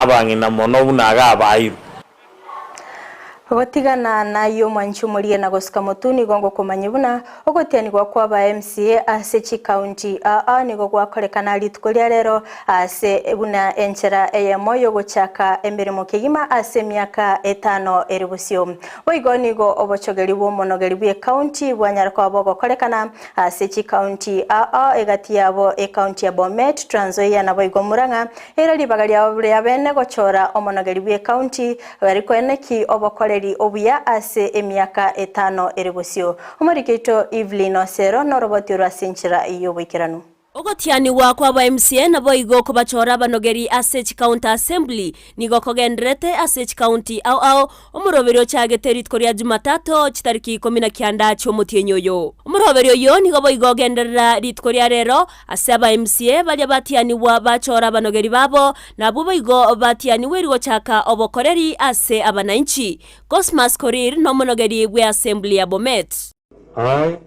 Abang'ina mono buna iga abairwe. Gotigana nayio omwanchi omorie na gosuka motwe nigo ngokomanyia buna ogotianigwa kwa ba MCA ase chikaunti aa nigo gwakorekana rituko ria rero ase buna enchera eyemo yogochaka emeremo kegima ase emiaka etano ere bosio. Boigo nigo obochogeri bw'omonogeri bw'ekaunti bwanyara koba bogokorekana ase chikaunti aa egati yabo ekaunti ya Bomet, Trans Nzoia naboigo Murang'a Ere ribaga riabo riria bene gochora omonogeri bw'ekaunti, bari koeneki obokoreri obuya ase emiaka etano ere bosio. Omoriki oito Evelyn Osero noroboti orwo ase enchera y'oboikeranu. Ogotianigwa kwa ba MCA naboigo kobachora abanogeri ase chikaunti assembly nigo kogendererete ase chikaunti ao ao Omoroberi ochagete rituko ria Jumatato, chitariki ikomi na kianda chi'omotienyi oyo. Omoroberi oyo nigo boigo ogenderera rituko ria rero, ase aba MCA baria batianigwa bachora abanogeri babo, na abwo boigo batianigwe rigochaka obokoreri ase abanainchi. Cosmas Korir nomonogeri bwe assembly ya Bomet. I,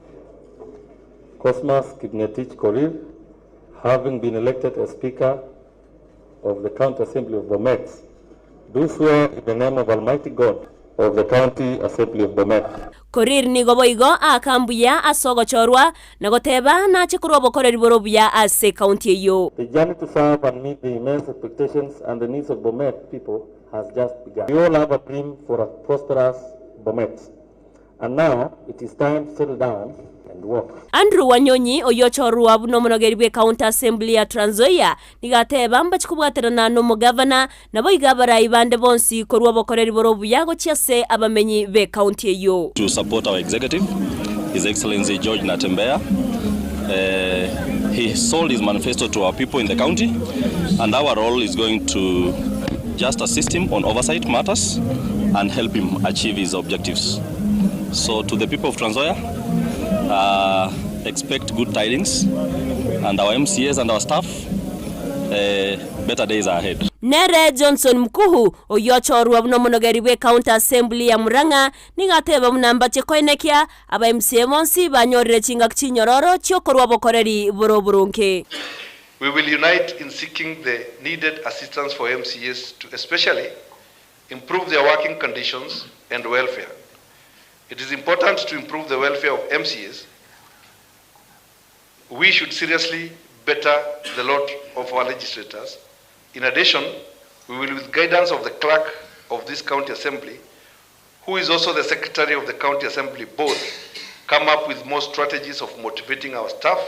Cosmas Kipngetich Korir, having been elected as Speaker of the County Assembly of Bomet, do swear in the name of Almighty God of the County Assembly of Bomet. Korir nigo boigo aaka mbuya ase ogochorwa, na goteba nache korwa obokoreri bore obuya ase ekaunti eyio. The journey to serve and meet the immense expectations and the needs of Bomet people has just begun. We all have a dream for a prosperous Bomet. And now it is time to settle down and work. Andrew Wanyonyi, oyio ochorwa buna omonogeri bw'Ecounty Assembly ya Trans Nzoia, nigo ateba mbachi kobwaterana nomogavana, naboigo abarai bande bonsi korwa obokoreri bore obuya gochia ase abamenyi b'ecounty eyio. To support our executive, His Excellency George Natembeya. He sold his manifesto to our people in the county and our role is going to just assist him on oversight matters and help him achieve his objectives. So to the people of Trans Nzoia, uh, expect good tidings and our MCAs and our staff, uh, better days are ahead. Nere Johnson Mkuhu, oyio ochorwa buna omonogeri bw'Ecounty Assembly ya Murang'a, nigo ateba buna mbache koenekia aba MCA bonsi banyorire chingaki chinyororo chi'okorwa obokoreri bore oboronge. We will unite in seeking the needed assistance for MCAs to especially improve their working conditions and welfare. It is important to improve the welfare of MCAs. We should seriously better the lot of our legislators. In addition, we will, with guidance of the clerk of this county assembly, who is also the secretary of the county assembly board, come up with more strategies of motivating our staff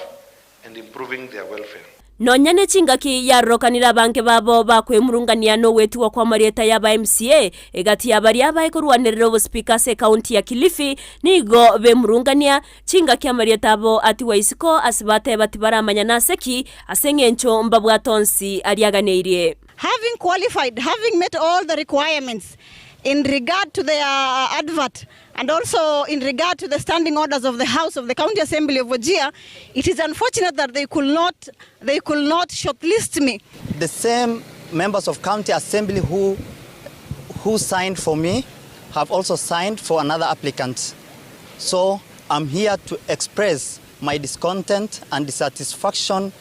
and improving their welfare. Nonya ne chingaki yarokanire abange babo bakwemurungania nogwetigwa kw'amarieta y'aba MCA egati ya baria baekorwanerera obosipika ase ekaunti ya Kilifi nigo bemurungania chingaki amarieta abo atigwa isiko ase bateba tibaramanya nase ki ase eng'encho mbabwate onsi ariaganeirie. Having qualified, having met all the requirements in regard to their advert and also in regard to the standing orders of the House of the County Assembly of Wajir, it is unfortunate that they could not, they could not shortlist me. The same members of County Assembly who, who signed for me have also signed for another applicant. So I'm here to express my discontent and dissatisfaction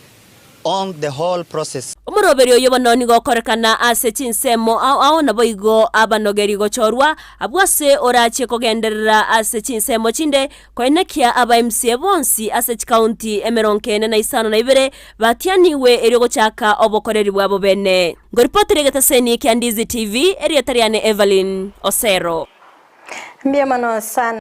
on the whole process. Omoroberi oyo bono nigo okorekana ase chinsemo ao ao naboigo abanogeri gochorwa abwo ase orachie kogenderera ase chinsemo chinde koenekia aba MCA bonsi ase chikaunti emerongo ene na isano na ibere batianiwe erio gochaka obokoreri bwabo bene. Ngoripotera egetaseni kia Ndizi TV, erieta riane Evelyn Osero. Mbuya mono sana.